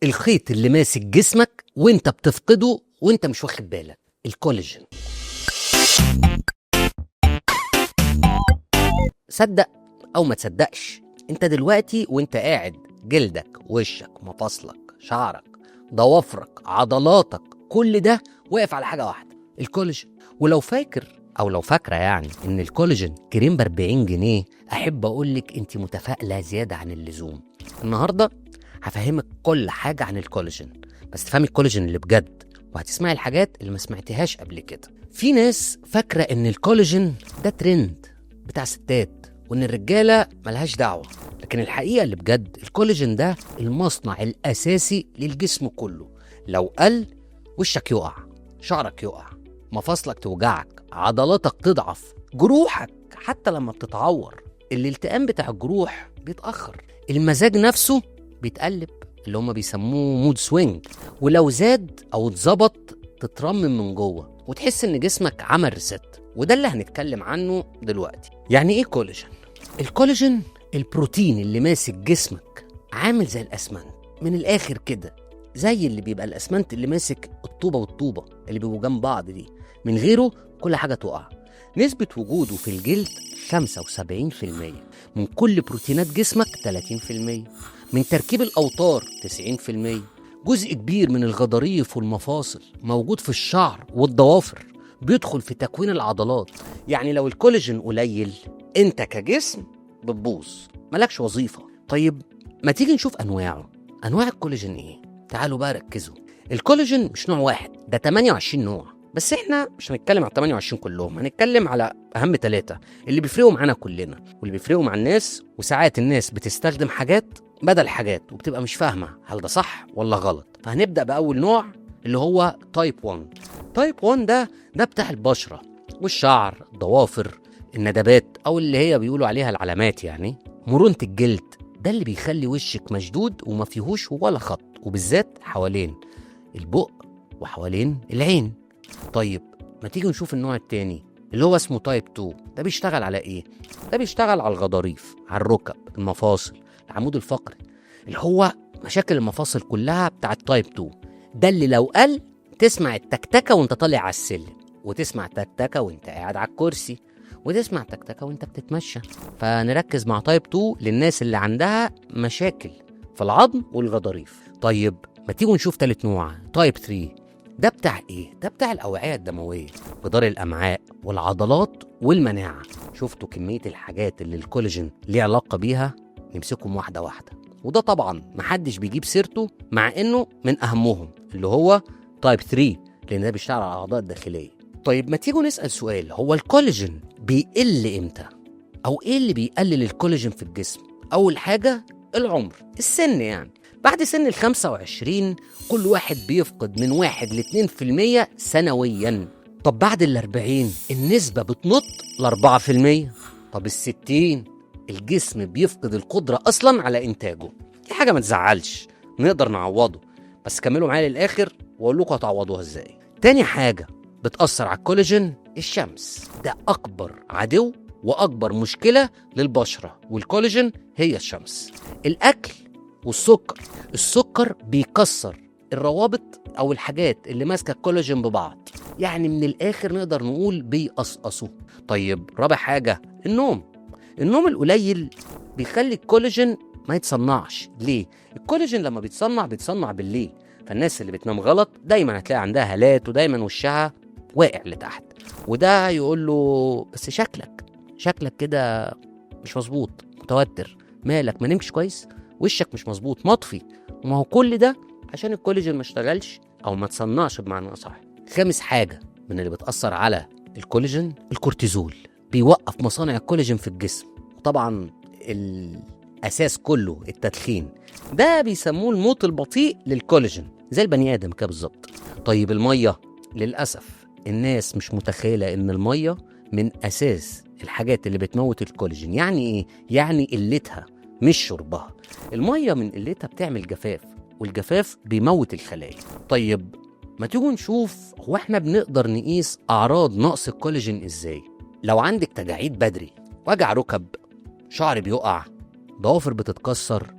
الخيط اللي ماسك جسمك وانت بتفقده وانت مش واخد بالك، الكولاجين. صدق او ما تصدقش، انت دلوقتي وانت قاعد جلدك، وشك، مفاصلك، شعرك، ضوافرك، عضلاتك، كل ده واقف على حاجة واحدة، الكولاجين. ولو فاكر او لو فاكره يعني ان الكولاجين كريم ب 40 جنيه، احب اقول لك انت متفائلة زيادة عن اللزوم. النهارده هفهمك كل حاجة عن الكولاجين، بس تفهمي الكولاجين اللي بجد، وهتسمعي الحاجات اللي ما سمعتيهاش قبل كده. في ناس فاكره ان الكولاجين ده ترند بتاع ستات وان الرجالة ملهاش دعوه، لكن الحقيقة اللي بجد الكولاجين ده المصنع الاساسي للجسم كله. لو قل وشك يقع، شعرك يقع، مفاصلك توجعك، عضلاتك تضعف، جروحك حتى لما بتتعور الالتئام بتاع الجروح بيتأخر، المزاج نفسه بيتقلب اللي هما بيسموه mood swing، ولو زاد او اتظبط تترمم من جوه وتحس ان جسمك عمل reset. وده اللي هنتكلم عنه دلوقتي. يعني ايه كولاجين؟ الكولاجين البروتين اللي ماسك جسمك، عامل زي الاسمنت من الاخر كده، زي اللي بيبقى الاسمنت اللي ماسك الطوبه والطوبه اللي بيبقوا جنب بعض دي، من غيره كل حاجة تقع. نسبه وجوده في الجلد 75%، من كل بروتينات جسمك 30%، من تركيب الاوتار 90%، جزء كبير من الغضاريف والمفاصل موجود في الشعر والضوافر، بيدخل في تكوين العضلات. يعني لو الكولاجين قليل انت كجسم بتبوظ، مالكش وظيفة. طيب ما تيجي نشوف انواعه. انواع الكولاجين ايه؟ تعالوا بقى ركزوا. الكولاجين مش نوع واحد، ده 28 نوع، بس احنا مش هنتكلم على 28 كلهم، هنتكلم على اهم ثلاثة اللي بيفرقوا معانا كلنا واللي بيفرقوا مع الناس. وساعات الناس بتستخدم حاجات بدل حاجات وبتبقى مش فاهمة هل ده صح ولا غلط. فهنبدأ بأول نوع اللي هو type 1. type 1 ده بتاع البشرة والشعر، الضوافر، الندبات او اللي هي بيقولوا عليها العلامات، يعني مرونة الجلد. ده اللي بيخلي وشك مشدود وما فيهوش ولا خط، وبالذات حوالين البق وحوالين العين. طيب ما تيجي نشوف النوع التاني اللي هو اسمه type 2. ده بيشتغل على ايه؟ ده بيشتغل على الغضاريف، على الركب، المفاصل، العمود الفقري، اللي هو مشاكل المفاصل كلها بتاع type 2. ده اللي لو قل تسمع التكتكه وانت طالع على السلم، وتسمع تكتكه وانت قاعد على الكرسي، وتسمع تكتكه وانت بتتمشى. فنركز مع type 2 للناس اللي عندها مشاكل في العظم والغضاريف. طيب ما تيجوا نشوف تالت نوع، type 3. ده بتاع ايه؟ ده بتاع الاوعية الدموية، جدار الامعاء والعضلات والمناعة. شفتوا كمية الحاجات اللي الكولاجين ليه علاقة بيها؟ نمسكهم واحدة واحدة. وده طبعا محدش بيجيب سيرته مع انه من اهمهم اللي هو type 3، لان ده بيشتغل على الاعضاء الداخلية. طيب ما تيجوا نسال سؤال، هو الكولاجين بيقل امتى؟ او ايه اللي بيقلل الكولاجين في الجسم؟ اول حاجة العمر، السن. يعني بعد سن ال 25 كل واحد بيفقد من 1 ل 2% سنويا. طب بعد ال 40 النسبة بتنط ل 4%. طب ال 60 الجسم بيفقد القدرة أصلا على إنتاجه. دي حاجة ما تزعلش، نقدر نعوضه، بس كملوا معايا للآخر وأقول لكم هتعوضوها إزاي. تاني حاجة بتأثر على الكولاجين الشمس. ده أكبر عدو وأكبر مشكلة للبشرة والكولاجين هي الشمس. الأكل والسكر. السكر بيكسر الروابط أو الحاجات اللي ماسكة الكولاجين ببعض، يعني من الآخر نقدر نقول بيقصقصوه. طيب رابع حاجة النوم. النوم القليل بيخلي الكولاجين ما يتصنعش. ليه؟ الكولاجين لما بيتصنع بيتصنع بالليل، فالناس اللي بتنام غلط دايما هتلاقي عندها هالات ودايما وشها واقع لتحت. وده يقول له بس شكلك كده مش مظبوط، متوتر، مالك، ما نمتش كويس، وشك مش مظبوط، مطفي. وما هو كل ده عشان الكولاجين ما اشتغلش او ما تصنعش بمعنى اصح. خامس حاجة من اللي بتاثر على الكولاجين الكورتيزول، بيوقف مصانع الكولاجين في الجسم. وطبعا الاساس كله التدخين، ده بيسموه الموت البطيء للكولاجين، زي البني ادم كده بالظبط. طيب المية، للاسف الناس مش متخيله ان المية من اساس الحاجات اللي بتموت الكولاجين. يعني ايه؟ يعني قلتها مش شربها. المية من قلتها بتعمل جفاف، والجفاف بيموت الخلايا. طيب ما تيجوا نشوف هو احنا بنقدر نقيس اعراض نقص الكولاجين ازاي؟ لو عندك تجاعيد بدري، وجع ركب، شعر بيقع، ضوافر بتتكسر،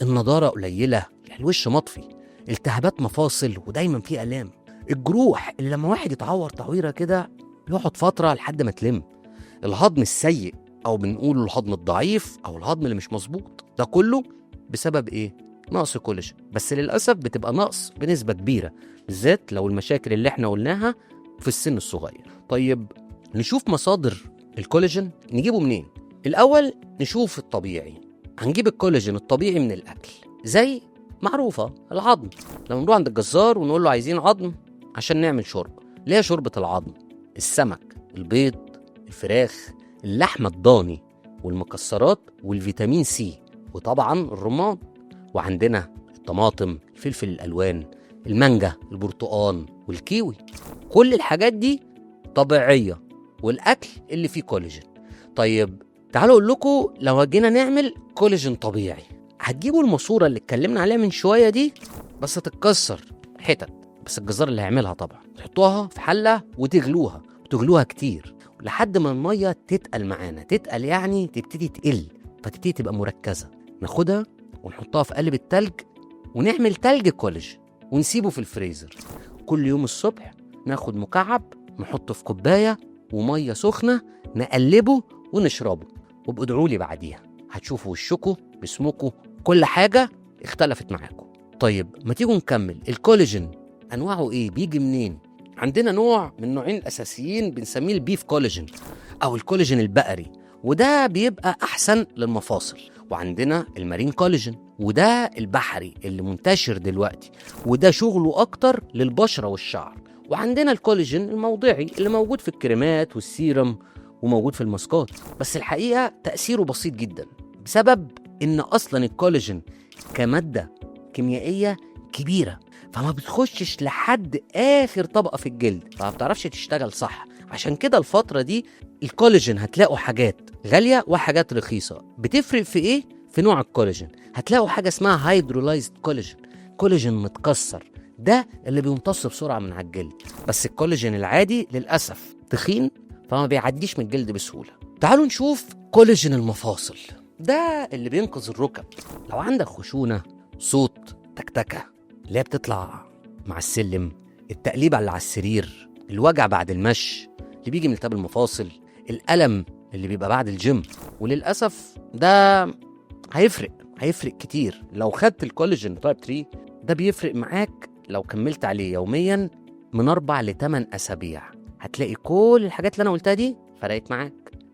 النضارة قليله، الوش مطفي، التهابات مفاصل ودايما في آلام، الجروح اللي لما واحد يتعور تعويرة كده بيقعد فترة لحد ما تلم، الهضم السيء أو بنقوله الهضم الضعيف أو الهضم اللي مش مظبوط، ده كله بسبب إيه؟ نقص كولاجين. بس للأسف بتبقى نقص بنسبة كبيرة، بالذات لو المشاكل اللي احنا قلناها في السن الصغير. طيب نشوف مصادر الكولاجين نجيبه منين؟ الأول نشوف الطبيعي. هنجيب الكولاجين الطبيعي من الأكل، زي معروفة العظم. لما نروح عند الجزار ونقول له عايزين عظم عشان نعمل شوربة، ليه شوربة العظم؟ السمك، البيض، الفراخ، اللحمة الضاني والمكسرات والفيتامين سي، وطبعا الرمان، وعندنا الطماطم، الفلفل الألوان، المانجا، البرتقان والكيوي. كل الحاجات دي طبيعية والأكل اللي فيه كولاجين. طيب تعالوا أقول لكم لو جينا نعمل كولاجين طبيعي، هتجيبوا الماسورة اللي اتكلمنا عليها من شوية دي، بس تتكسر حتت، بس الجزار اللي هيعملها طبعا، تحطوها في حلة وتغلوها، وتغلوها كتير لحد ما المية تتقل معانا. تتقل يعني تبتدي تقل، فتبتدي تبقى مركزة. ناخدها ونحطها في قلب التلج ونعمل تلج كولاجين ونسيبه في الفريزر. كل يوم الصبح ناخد مكعب نحطه في كوباية ومية سخنة، نقلبه ونشربه، وابقوا ادعوا لي بعديها، هتشوفوا وشكوا جسمكوا كل حاجة اختلفت معاكم. طيب ما تيجوا نكمل الكولاجين أنواعه إيه؟ بيجي منين؟ عندنا نوع من نوعين الأساسيين بنسميه ال beef collagen أو الكولاجين البقري، وده بيبقى أحسن للمفاصل. وعندنا ال marine collagen، وده البحري اللي منتشر دلوقتي، وده شغله أكتر للبشرة والشعر. وعندنا الكولاجين الموضعي اللي موجود في الكريمات والسيرم وموجود في الماسكات، بس الحقيقة تأثيره بسيط جدا، بسبب إن أصلا الكولاجين كمادة كيميائية كبيرة، فما بتخشش لحد آخر طبقة في الجلد، فما بتعرفش تشتغل صح. عشان كده الفترة دي الكولاجين هتلاقوا حاجات غالية وحاجات رخيصة. بتفرق في إيه؟ في نوع الكولاجين. هتلاقوا حاجة اسمها hydrolyzed collagen، كولاجين متكسر، ده اللي بيمتص بسرعة من على الجلد. بس الكولاجين العادي للأسف تخين، فما بيعديش من الجلد بسهولة. تعالوا نشوف كولاجين المفاصل، ده اللي بينقذ الركب. لو عندك خشونة، صوت تكتكة اللي هي بتطلع مع السلم، التقليب اللي على السرير، الوجع بعد المشي اللي بيجي من التهاب المفاصل، الألم اللي بيبقى بعد الجيم، وللأسف ده هيفرق كتير. لو خدت الكولاجين type 3 ده بيفرق معاك لو كملت عليه يوميا من 4 ل 8 أسابيع، هتلاقي كل الحاجات اللي أنا قلتها دي فرقت معاك.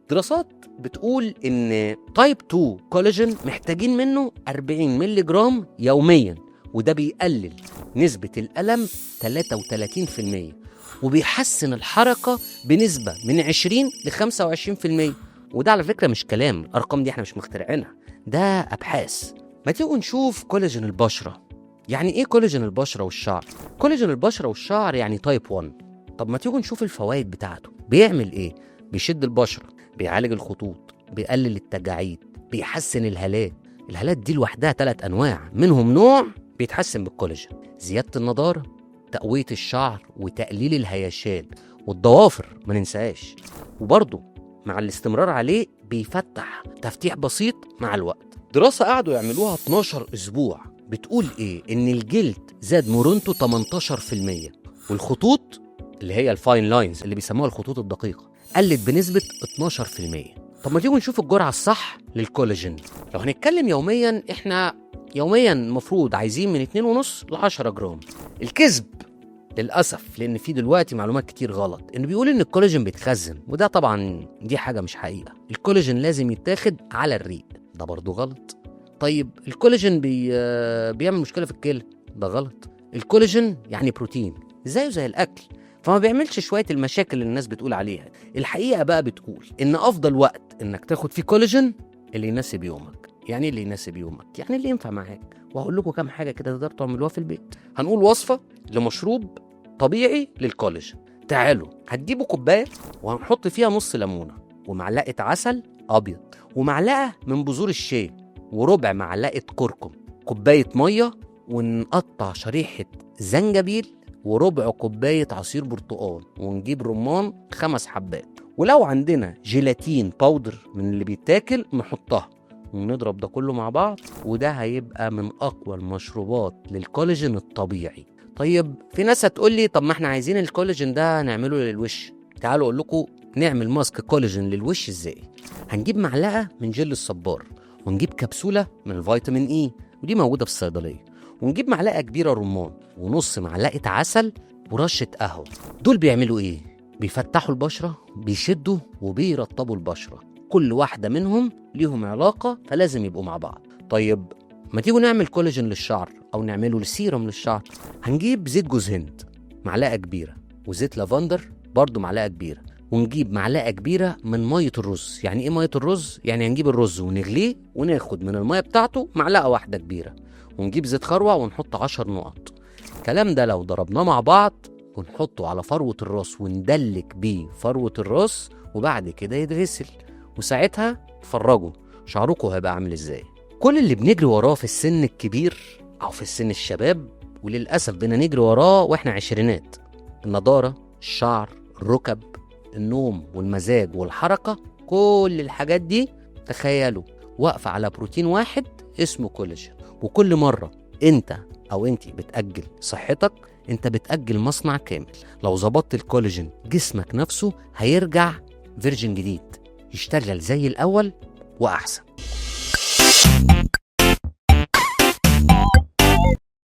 دراسات بتقول إن type 2 كولاجين محتاجين منه 40 ملي جرام يوميا، وده بيقلل نسبة الألم 33%، وبيحسن الحركة بنسبة من 20 ل 25%. وده على فكرة مش كلام، الأرقام دي احنا مش مخترعينها، ده أبحاث. ما تيجوا نشوف كولاجين البشرة. يعني إيه كولاجين البشرة والشعر؟ كولاجين البشرة والشعر يعني type 1. طب ما تيجوا نشوف الفوائد بتاعته. بيعمل إيه؟ بيشد البشرة، بيعالج الخطوط، بيقلل التجاعيد، بيحسن الهالات. الهالات دي لوحدها 3 أنواع، منهم نوع بيتحسن بالكولاجين، زيادة النضارة، تقوية الشعر، وتقليل الهيشان، والضوافر ما ننساهاش. وبرضه مع الاستمرار عليه بيفتح تفتيح بسيط مع الوقت. دراسة قعدوا يعملوها 12 أسبوع بتقول إيه؟ إن الجلد زاد مرونته 18%، والخطوط اللي هي ال fine lines اللي بيسموها الخطوط الدقيقة قلت بنسبة 12%. طب ما تيجوا نشوف الجرعة الصح للكولاجين. لو هنتكلم يوميا، إحنا يوميا المفروض عايزين من 2.5 ل 10 جرام. الكذب للأسف، لأن في دلوقتي معلومات كتير غلط، إنه بيقول إن الكولاجين بيتخزن، وده طبعا دي حاجة مش حقيقة. الكولاجين لازم يتاخد على الريق، ده برضو غلط. طيب الكولاجين بيعمل مشكلة في الكلى، ده غلط. الكولاجين يعني بروتين زيه زي الأكل، فما بيعملش شوية المشاكل اللي الناس بتقول عليها. الحقيقة بقى بتقول إن أفضل وقت إنك تاخد فيه كولاجين اللي يناسب يومك. يعني اللي يناسب يومك يعني اللي ينفع معاك. وهقول لكم كام حاجة كده تقدروا تعملوها في البيت. هنقول وصفة لمشروب طبيعي للكولاجين. تعالوا هتجيبوا كوباية وهنحط فيها نص ليمونة ومعلقة عسل أبيض ومعلقة من بذور الشاي وربع معلقة كركم، كوباية مية، ونقطع شريحة زنجبيل وربع كوباية عصير برتقال، ونجيب رمان 5 حبات، ولو عندنا جيلاتين powder من اللي بيتاكل نحطها، ونضرب ده كله مع بعض، وده هيبقى من اقوى المشروبات للكولاجين الطبيعي. طيب في ناس هتقول لي طب ما احنا عايزين الكولاجين ده نعمله للوش. تعالوا اقول لكم نعمل ماسك كولاجين للوش ازاي. هنجيب معلقه من جل الصبار، ونجيب كبسولة من الفيتامين E ودي موجودة في الصيدلية، ونجيب معلقه كبيرة رمان، ونص معلقه عسل، ورشه قهوة. دول بيعملوا ايه؟ بيفتحوا البشرة، بيشدوا وبيرطبوا البشرة. كل واحدة منهم ليهم علاقة، فلازم يبقوا مع بعض. طيب ما تيجوا نعمل كولاجين للشعر او نعمله لسيرم للشعر. هنجيب زيت جوز هند معلقه كبيرة، وزيت لافندر برضو معلقه كبيرة، ونجيب معلقه كبيرة من مية الرز. يعني ايه مية الرز؟ يعني هنجيب الرز ونغليه وناخد من المية بتاعته معلقه واحدة كبيرة، ونجيب زيت خروع ونحط 10 نقط. الكلام ده لو ضربناه مع بعض ونحطه على فروه الراس وندلك بيه فروه الراس، وبعد كده يتغسل، وساعتها اتفرجوا شعركم هيبقى عامل ازاي. كل اللي بنجري وراه في السن الكبير او في السن الشباب، وللاسف بقينا نجري وراه واحنا عشرينات، النضارة، الشعر، الركب، النوم والمزاج والحركة، كل الحاجات دي تخيلوا واقفة على بروتين واحد اسمه كولاجين. وكل مرة انت او انتي بتأجل صحتك، انت بتأجل مصنع كامل. لو ظبطت الكولاجين جسمك نفسه هيرجع version جديد، يشتغل زي الاول واحسن.